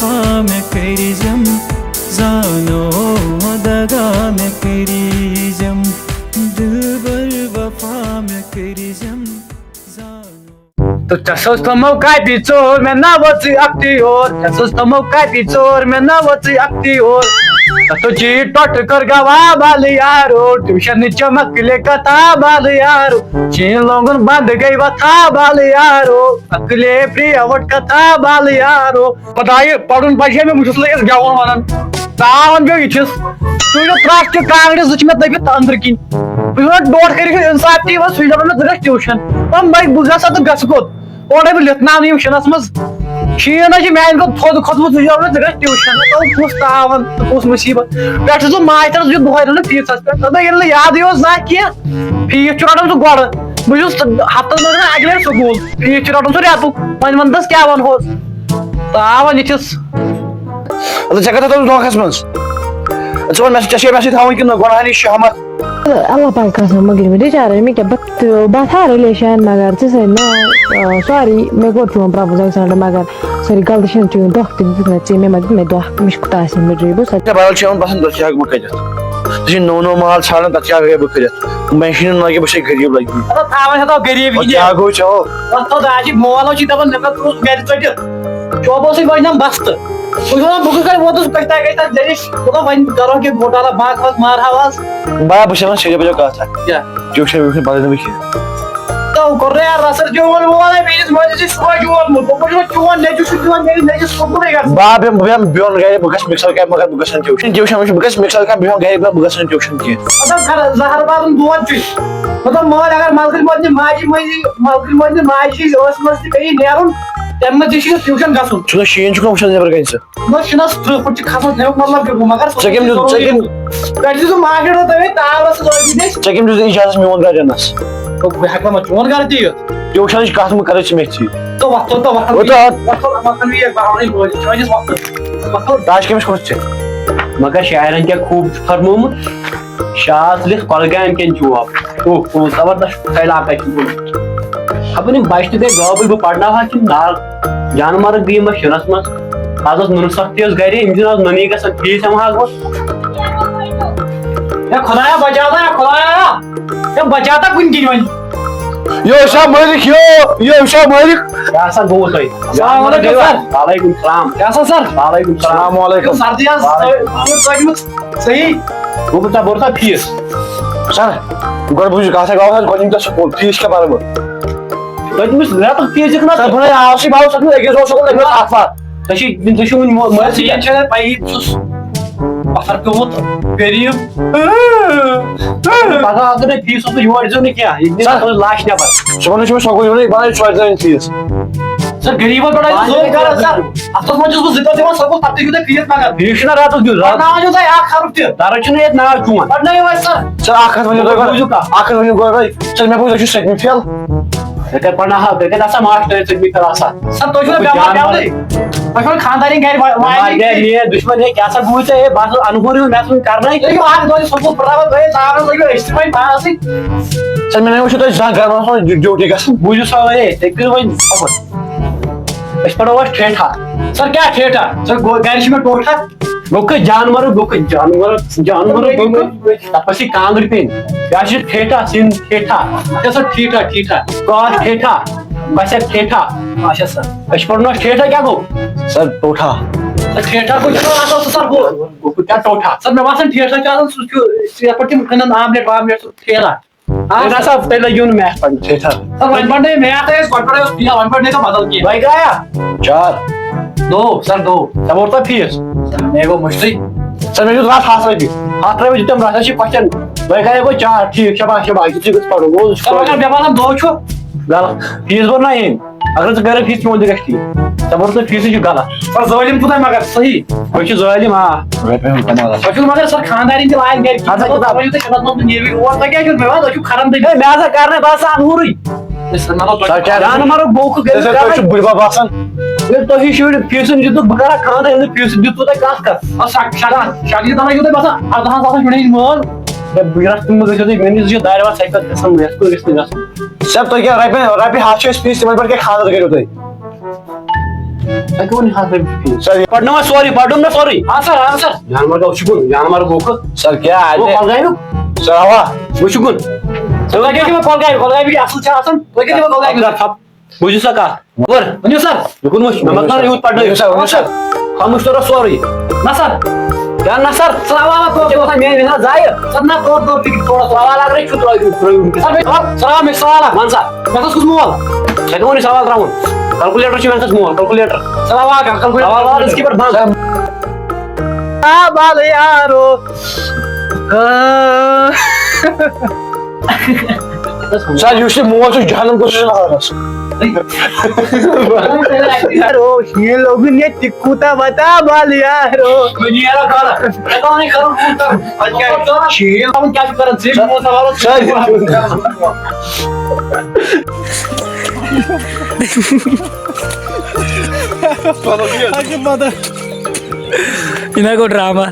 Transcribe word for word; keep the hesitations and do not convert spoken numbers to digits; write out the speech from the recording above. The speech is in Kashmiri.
وفا مےٚ کٔرزٮ۪م، زانو دغا مےٚ کٔرزٮ۪م، دلبر وفا مےٚ کٔرزٮ۪م، زانو۔ تہٕ ژےٚ سٕز تِمو کاپی ژور، مےٚ نہ وٲژٕے اکھتُے اور۔ ژےٚ سٕز تِمو کاپی ژور، مےٚ نہ وٲژٕے اکھتُے اور۔ تَتھ تو چیٖٹ ٹۄٹھ کٔر گواہ بال یارو۔ ٹیوشن نِچ مۄکلے کتھا بال یارو۔ چین لونگن بند گٔے وتھا بال یارو۔ مۄکلے پریوٹ کتھا بال یارو۔ خۄدایہِ، پرُن بچے مےٚ، بہٕ چھُس لٔگِس گٮ۪وُن ونان۔ تاوان پیوٚو یِتھِس۔ سُے نہٕ ترٛٹھ تہِ کانٛگرِ زٕ چھِ مےٚ دٔپِتھ أنٛدرٕ کِنۍ۔ بہٕ چھُس ونان ڈوٹھ کٔرِتھ اِنصاف تی وَن، سُے دَپان مےٚ ژٕ گژھ ٹیوٗشن۔ وۄنۍ بہٕ گژھٕ ہا تہٕ گژھٕ کوٚت؟ اورَے بہٕ لِتھناونہٕ یِم شِنَس منٛز۔ شیٖن حظ چھِ میٛانہِ کھۄتہٕ تھوٚد کھوٚتمُت، سُہ چھُ دَپان مےٚ ژٕ گژھ ٹیوٗشن۔ مےٚ دوٚپ کُس تاوان تہٕ کُس مُصیٖبت۔ پٮ۪ٹھٕ چھُس بہٕ ماستٕرَس یُتھ دۄہَے رَنان فیٖسَس پٮ۪ٹھ۔ دوٚپمَے ییٚلہِ نہٕ یادٕے اوس زانٛہہ کینٛہہ، فیٖس چھُ رَٹان سُہ گۄڈٕ۔ بہٕ چھُس ہفتَس منٛز گژھان اَکہِ لَٹہِ سکوٗل۔ فیٖس چھُ رَٹُن سُہ رٮ۪تُک، وۄنۍ وَن تَس کیٛاہ وَنہوس؟ تاوَن یِتھِس۔ اَدٕ ژےٚ کَتہِ تھوٚوُس دھوکھَس منٛز؟ ژٕ وَن مےٚ سۭتۍ، ژےٚ چھےٚ مےٚ سۭتۍ تھاوٕنۍ کِنہٕ نہ؟ گۄناہ نِش چھِ ہٮ۪مَتھ۔ اللہ پاک قسم، مگر مےٚ بِچارٕ، مےٚ کیٛاہ، بہٕ تہٕ، بہٕ ہا رِلیشَن، مگر ژٕ سۭتۍ نہ، آ، ساری، مےٚ کوٚر چون پرٛاپوز اَکہِ ساتہٕ، مگر ساری غلطی چھَنہٕ چٲنۍ دھوکہٕ تہِ دیُتمُت مےٚ ژےٚ، مےٚ ما دیُت مےٚ دھوکہٕ، مےٚ چھِ خۄدایَس سۭتۍ مےٚ ڈرٛیٖبٕس۔ ژےٚ بدل چھِ یِوان باسان، ژٕ کیٛاہ ہٮ۪کہٕ بہٕ کٔرِتھ؟ ژےٚ چھِ نوٚو نوٚو مال ژھانٛڈان، تَتھ کیٛاہ ہٮ۪کہٕ بہٕ کٔرِتھ؟ مےٚ چھِنہٕ نہ کہِ بہٕ چھُسَے غریٖب لَگہِ۔ مطلب، تھاوان ہٮ۪تھ آو غریٖب وۄنۍ یہِ کیٛاہ گوٚو ژےٚ؟ وۄتھ تھوٚد آز یہِ مول اوس یہِ دَپان، مےٚ کَتھ اوس گَرِ ژٔٹِتھ؟ چوبو سۭتۍ وۄنۍ نَم بَستہٕ۔ بہٕ چھُس وَنان، بہٕ کِتھ کٔنۍ ووتُس کٔژِ تانۍ، کٔژِ تانۍ دٔرِش؟ مطلب، وۄنۍ کَرو کینٛہہ گوٹالا، باغ واغ مارہاو آز۔ با، بہٕ چھُس وَنان، شیٚیہِ بَجہِ کَتھ اَکھ۔ کیٛاہ؟ ٹیوٗشَن ویوٗشَن پَرٕے نہٕ بہٕ کینٛہہ۔ تو کوٚر نہٕ یار رَژھَر جون وون، ہے، میٛٲنِس مٲلِس چھِ صُبحٲے جون ووٚنمُت۔ دوٚپمُت چھُ، چون نیٚچوٗ چھُ دِوان میٛٲنِس نیٚچوِس سکوٗلٕے گژھُن۔ با، بہٕ بیٚہمہٕ، بہٕ بیٚہمہٕ، بہٕ بیٚہمہٕ گَرِ، بہٕ گژھٕ مِکسَر کامہِ، مگر بہٕ گژھٕ نہٕ ٹیوٗشَن۔ ٹیوٗشَن وٕچھِ، بہٕ گژھٕ مِکسَر کامہِ، بہٕ بیٚہمہٕ گَرِ، بہٕ گژھٕ نہٕ ٹیوٗشَن کینٛہہ۔ مطلب، خبر زَہر بَرُن دود چھُ۔ مطلب، مٲلۍ اگر مَلکٕرۍ مٲلۍ نہِ ماجہِ مٔنٛزی، مَلکٕرۍ مٲلۍ نہِ ماجہِ یہِ ٲس منٛز تہِ بیٚیہِ نیرُن، تَمہِ منٛز تہِ چھُ ٹیوٗشَن گژھُن۔ ژٕ وٕچھ، شیٖن چھُکھ نہ وٕچھان نٮ۪برٕ کَنہِ ژٕ؟ نہ، چھُنہ سُہ ترٕٛہ فُٹ چھُ کھسان، تھٲیِو مطلب کیٛاہ گوٚو، مگر سُہ ژےٚ کٔمۍ دیُت، ژےٚ کٔمۍ؟ پٮ۪ٹھٕ چھُ سُہ مارکیٹ ووت، تَمے تاورَس سۭتۍ لٲگِتھ أسۍ۔ ژےٚ کٔمۍ دیُت اِجازت میون گَرِ یِنَس؟ بہٕ ہٮ۪کہٕ وۄنۍ چون گَرٕ تہِ یِتھ؟ ٹیوٗشَنٕچ کَتھ مہٕ کَرٕے ژٕ مےٚ سۭتۍ۔ تہٕ وۄتھ تھوٚد، تہٕ وۄتھ وۄتھ تھوٚد۔ وۄتھ تھوٚد، وۄتھ تھوٚد، یہِ گژھِ باورٕے بٲتھ، چٲنِس وۄتھ تھوٚد۔ وۄتھ تھوٚد۔ داش کٔمِس کھوٚت ژےٚ؟ مگر شاعرَن کیٛاہ خوٗب چھُ فرمومُت، شاز لِکھ کۄلگامہِ کٮ۪ن چوب۔ اوہ، اوہ، زبردست علاقہ چھُ یہِ۔ خبر یِم بچہٕ تہِ گٔے غٲبٕے، بہٕ پرناوہا کِنہٕ نار؟ جانہٕ مرگ گٔے یِمن شِنس منٛز۔ از ٲس نُنہٕ سختی ٲس گرِ، أمۍ چھُنہٕ از نُنٕے گژھان، فیٖس ہٮ۪مہٕ ہا بہٕ۔ ہے خدایا بچاو تا، ہے خدایا، ہے بچاو تا کُنہِ کِنۍ وۄنۍ۔ یہِ اوس شاہ مٲلِک، یہِ، یہِ اوس شاہ مٲلِک۔ کیٛاہ سا گوٚو تۄہہِ؟ السلام علیکم سر۔ وعلیکم السلام۔ کیٛاہ سا سر؟ وعلیکم السلام۔ السلام علیکم۔ سردی حظ، وعلیکم۔ تُہۍ، تُہۍ، تُہۍ، صحیح۔ گوٚو بہٕ ژےٚ بوٚر ژےٚ فیٖس؟ سر، گۄڈٕ بوٗزِو کَتھ اَکھ، اَکھ، گۄڈٕ یِم تۄہہِ سکوٗل، فیٖس کیٛاہ بَرٕ بہٕ؟ تۄہہِ تٔمِس رٮ۪تُک فیٖس دِکھ نا سر، ژٕ؟ بہٕ نے آوسٕے، بہٕ آوُس سکوٗل، أکِس اوس سکوٗل، أکِس اوس آتھوار۔ ژےٚ چھِ، ژےٚ چھُ وٕنہِ مو-، مٲلۍ سٕے یَتھ چھَنہٕ پَیی، بہٕ چھُس پَتھر پیوٚمُت، غریٖب۔ پَگاہ اگر نہٕ فیٖس اوس، یور یِیٖزیو نہٕ کینٛہہ، ییٚتہِ سر۔ نیرِ لاش نٮ۪بر۔ صُبحن حظ چھُ مےٚ سکوٗل یُنٕے، بہٕ اَنہٕ سۄ تہِ فیٖس۔ سر، غریٖبن پٮ۪ٹھ آسہِ ظُلُم کران، سر۔ ہفتس منٛز چھُس بہٕ زٕ دۄہ دِوان سکوٗل، پتہٕ تہِ چھُو تۄہہِ فیٖس منٛگان۔ فیٖس چھُنہ راتس دیُن، راتس پرناوان چھُو تۄہہِ اکھ حرف تہِ۔ درس چھُنہٕ ییٚتہِ ناو چون۔ پرنٲیِو اَسہِ، سر۔ سر، اکھ کتھ ؤنِو تُہۍ گۄڈٕ۔ بوٗزِو کتھ۔ اکھ کتھ ؤنِو گۄڈٕ تۄہہِ۔ سر، مےٚ بوٗز، تُہۍ چھِو سٔتمہِ فیل۔ تُہۍ کتہِ پرناوہو؟ تُہۍ کتہِ آسان ماسٹر سٔتمہِ فیل آسان؟ سر، تُہۍ چھِو نہ بہٕ بٮ۪مار جان پٮ۪وانٕے۔ تۄہہِ چھُو نہٕ خانٛدارِنۍ گرِ وا-، بٮ۪مار واینٕے گٔے کینٛہہ۔ میٛٲنۍ دُشمن ہے، کیٛاہ سا گوٚو ژےٚ؟ ہے، بہٕ آسہٕ اَنہٕ ہورٕ یُن، مےٚ آسہٕ وُنہِ کرنَے۔ تُہۍ چھِو اکھ دۄہ یہِ سکوٗل پرناوان، تُہۍ ہے ژاوان لٔگِو أسۍ تہِ وۄنۍ پانسٕے۔ سر، مےٚ نَے وٕچھِو تۄہہِ زانٛہہ گرٕ منٛز ڈیوٹی گژھان۔ بوٗزِو سا، ہے، تُہۍ کٔرِو وۄنۍ خبر۔ أسۍ پرو وۄنۍ ٹھیٹھا۔ سر، کیٛاہ ٹھیٹھا؟ سر، گوٚو، گرِ چھِ مےٚ ٹوٹھا۔ گوٚو کٔہۍ جانور، گوٚو کٔہۍ جانور، جانور گوٚو کٔہۍ؟ تَتھ پَتہٕ چھِ کانٛگٕر پیٚنۍ۔ بیٛاکھ چھِ ٹھیٹھا، سِنۍ ٹھیٹھا۔ اچھا سر، ٹھیٹھا، ٹھیٹھا۔ کاٹھ ٹھیٹھا، بَسٮ۪ر ٹھیٹھا۔ اچھا سر۔ أسۍ پَرو نہٕ ٹھیٹھا کیٛاہ گوٚو؟ سر، ٹوٹھا۔ سر، ٹھیٹھا گوٚو، چھُنہٕ آسان سُہ سر ہُہ۔ گوٚو کیٛاہ ٹوٹھا؟ سر، مےٚ باسان ٹھیٹھا چھُ آسان سُہ چھُ یَتھ پٮ۪ٹھ تِم کٕنان آملیٹ واملیٹ سُہ ٹھیلہ۔ آ، تیٚلہِ سر۔ ہسا، تیٚلہِ لٔگِو نہٕ میتھ پرنہِ۔ ٹھیٖک حظ۔ سر، وۄنۍ پرنٲے میتھ تہِ اَسہِ، گۄڈٕ پرنٲے اوس فیل، وۄنۍ پرنٲے تو بدل کینٛہہ۔ وۄنۍ گٔیا؟ چار۔ دو، سر، دو۔ ژےٚ ووٚن تۄہہِ فیٖس؟ سر، مےٚ گوٚو مٔشتٕے۔ سر، مےٚ دیُت راتھ ہَتھ رۄپیہِ۔ ہَتھ رۄپیہِ دیُت تٔمۍ راتھ، اَسہِ چھِ question۔ وۄنۍ گٔیا گوٚو چار، ٹھیٖک، شاباش، شاباش، یُتھُے گوٚژھ پَرُن، گوٚو، سر، مگر مےٚ باسان دو چھُ۔ غلط۔ فیٖس بوٚر نا أمۍ؟ اگر ژٕ کَرَکھ فیٖس، میون تہِ گژھِ ٹھیٖک۔ ژےٚ ووٚنُتھ نہٕ فیٖسٕے چھُ غلط۔ سر، ظٲلِم کوٗتاہ مگر صحیح۔ أسۍ چھِ ظٲلِم، آ۔ رۄپیہِ ہُنٛد کمال۔ تۄہہِ چھُو مگر سر خاندارِنۍ تہِ لاگہِ گرِ۔ اَدٕ سا، کِتاب۔ تۄہہِ چھُو تۄہہِ شرط منٛد نیرِو اور، تۄہہِ کیٛاہ چھُو مےٚ وَنان؟ تۄہہِ چھُو کھران تہِ۔ ہے، مےٚ ہسا کَر نہٕ، بہٕ ہسا اَنہٕ ہورُے۔ ہے، سر، مطلب، تۄہہِ سر، کیٛاہ جانہٕ مَرو بوکھٕ کٔرِو تۄہہِ، تۄہہِ کَران۔ چھُو بٕڈۍ بَب آسان۔ ییٚلہِ تۄہہِ شُرۍ فیٖسَن دیُتُکھ، بہٕ کَرٕ ہا خاندار، ییٚلہِ نہٕ فیٖسَن دیُت، تۄہہِ کَتھ کَتھ؟ آ، شک-، شکان، شکلہِ تَلے چھُو تۄہہِ باسان، اَردَہَن ساسَن شُرٮ۪ن ہِنٛدۍ مٲل۔ ہے، بہٕ رَٹھ تِم، گٔژھِو تُہۍ میٛٲنِس یہِ دارِ وَتھ سایکل گژھان، یَتھ کُن گژھِ نہٕ گژھُن۔ سر، تُہۍ کیٛاہ رۄپیہِ، رۄپیہِ ہَتھ چھِ اَسہِ فیٖس، تِمَن پٮ۪ٹھ کیٛاہ خانٛدر کٔرِو تُہۍ؟ تۄہہِ کیٛاہ ووٚن ہتھ رۄپیہِ فیٖس؟ سر، یہِ پرنٲوا سورُے، پرنوم نا سورُے؟ آ سر، آ سر۔ جانور گوٚو چھُ کُن، جانور گوٚو کُن۔ سر، کیٛاہ گوٚو اَتہِ؟ کۄلگامیُک؟ سر، اَوا۔ وۄنۍ چھُ کُن۔ سر، تۄہہِ کیٛاہ چھُ وۄنۍ کۄلگامہِ؟ کۄلگامہِ کیٛاہ اَصٕل چھِ آسان؟ تُہۍ کیٛاہ چھُ وۄنۍ کۄلگامہِ؟ اَبدار تھَپھ۔ بوٗزِو سا کَتھ۔ خبر؟ ؤنِو سر۔ یہِ کُن وٕچھ، مےٚ مَکلٲو یوٗت پَرنٲوِتھ۔ ؤنِو سر۔ خاموش تورا سورُے۔ نہ سر۔ کیٛاہ نہ سر؟ سر، اَوا، اَوا، تورٕ، ژےٚ باسان میٛٲنۍ محنت ضایع؟ سر، نہ، تورٕ، تورٕ، تِکیٛازِ تورٕ، سر، سوال اگر أسۍ چھُ ترٛٲوِتھ، ترٛٲوِتھ۔ سر، مےٚ، سر، سر، مےٚ چھُ سوال اَکھ۔ وَن سا۔ مےٚ کُس، کُس مول؟ ژےٚ کَتہِ ووٚنُے سوال ترٛاوُن؟ Calculator۔ سر، اَوا، calculator۔ سوال وال أزکہِ پٮ۪ٹھ بنٛد۔ آ، بالہٕ یارو۔ آ۔ سر، یُس یہِ مول چھُ، جہنم کُس چھُ نارس؟ یارو، یہِ لوگُن ییٚتہِ کوٗتاہ وتا بال یارو۔ وۄنۍ یہِ یارو کر، مےٚ کَرُن فون کَرُن۔ وۄنۍ کیٛاہ چھُ؟ شیٖل تھاوُن کیٛاہ چھُ کران؟ ژےٚ چھُ مول سوال اوس۔ سر، یہِ نہ گوٚو ڈرامہ۔